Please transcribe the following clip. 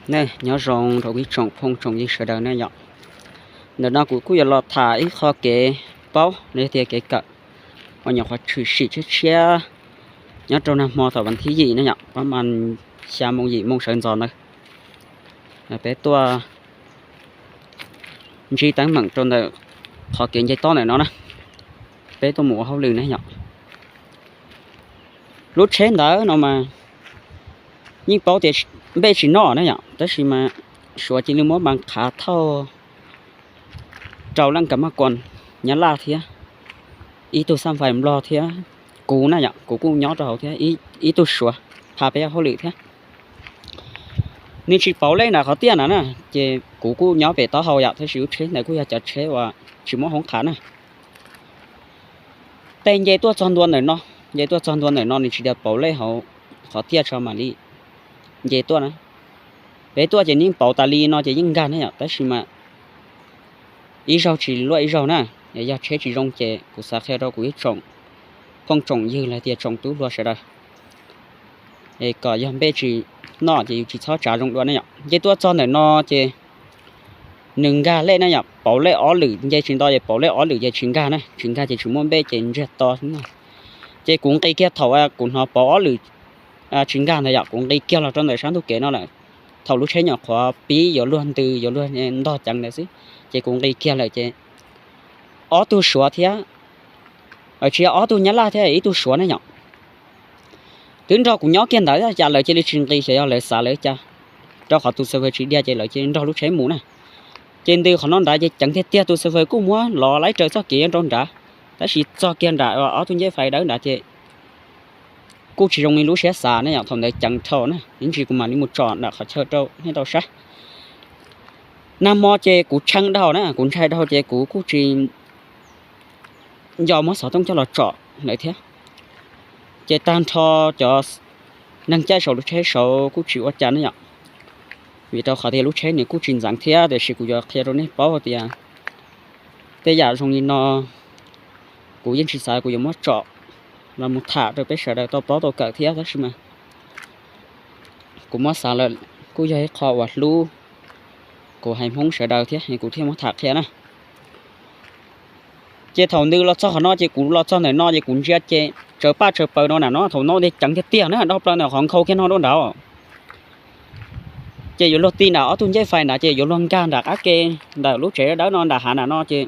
Nej nyob zoo rau ib tsoom phooj tsoom ywg sawv daws ne yom. Ntawm no kuv kuj yuav los tham ib qho kev paub los yog tias kev kawm uas nyuam qhuav tshwm sim tshiab tshiab nyob rau nag hmo thaum vas thib yim ne yom, pab mas xya moo yim moo sawv ntxov ntawd, peb tuaj ntsib teeb meem rau ntawm qhov kev nce tob ntawm no na. Peb tuaj mus ua hauj lwm ne yom. Lub tsheb ntawd no mas yeej paub tias npej tsis noj na yom, tab sis mas Suav cia li muab npas qhav thauj rau leej kam maj kuas Nyab Laj thiab ib tug xaj fais Nplog thiab kuv na yom, kuv kuj nyob rau hauv thiab ib tug Suav pha peb ua hauj lwm thiab. Nws tsis pauv lej nram qhov tiaj na na, ces kuv kuj nyob pem taub hau yom, tab sis lub tsheb ntawd kuj yog cov tsheb uas tsis muab hoob qhav na. Tej nce tuaj txog ntua ntawm no, nce tuaj txog ntua ntawm no nws tsis tias pauv lej hauv qhov tiaj tso mam li nce tuaj na. Peb tuaj ces yeej pauv tas li no ces yeej nkag ne yom, tab sis mas ib zaug tsis luaj ib zaug na. Yog tsheb tsis zoo ces kuv xav qhia rau kuv ib tsoom phooj tsoom ywg los tias tsoom tub hluas sawv daws, es kom yog npej tsis noj ces yus tsis txhob tsav zoo dua ne yom. Nce tuaj txog ntawm no ces nws nkag lej na yom, pauv lej ob lwm, nce tsis nto ces pauv lej ob lwm ces tsis nkag na, tsis nkag ces tsis muaj npej ces ntsiag to na. Ces kuv nqis kiag thaum kuv hnov pauv ob lwm tsis nkag ntawd yom, kuv nqis kiag los rau ntawm sab ntug kev no lawm. Thaum lub tsheb nyuam qhuav pib yuav luag ntws yuav luag ntog ceev ntawd xwb, ces kuv nqis kiag lawm ces ob tug Suav thiab, tsis yog ob tug Nyab Laj thiab ib tug Suav ne yom, twb nrog kuv nyob kiag ntawd, cas lawv cia li tsis nqis, xyov yog lawv xav lawv cas, rau qhov tus xav fawm tsis dhia ces lawv cia li nrog lub tsheb mus na. Ces ntws qhov no nrad ces ceev tiag tiag, tus xav fawm kuj muab lov laib raws txoj kev nyob rau nrad, tab sis txog kiag nram ob tug ncej fais dawb nrad ces kuj tsis zoo li lub siab xav ne yom, thaum ntawd ceev dhau na, ib ntsis kuv mam li mus tsom nram qhov chaw rau nej tau saib. Nag hmo ces kuv tshee dhau na, kuv ntshai dhau ces kuv kuj tsis nco muab xov tooj coj los tsom lawm thiab. Ces tag nrho cov neeg caij saum lub tsheb saud kuj tsis ua cas ne yom, vim rau qhov tias lub tsheb nws kuj tsis ntxeev thiab, tiam sis kuv yuav qhia rau nej paub tias tej yam zoo li no kuv yeej tsis xav kuv yuav muab tsom los mus tham rau peb sawv daws tau paub tau kawm thiab, tab sis mas kuv muab xav lawm kuj yog ib qho uas hlub kuv haiv Hmoob sawv daws thiab kuv thiaj muab tham qhia na. Ces thaum ntws los txog qhov no ces kuv los txog ntawm no ces kuv ntsia ces tsawv paj tsawv paws no nram no, thaum no ces ceev tiag tiag na, dhau plaws ntawm qhov nkhaus kiag no rau nrad. Ces yuav luag ti nram ob tug ncej fais nrad ces yuav luag nkag nram qab ke ntawm lub tsev dawb no nram hav nram no ces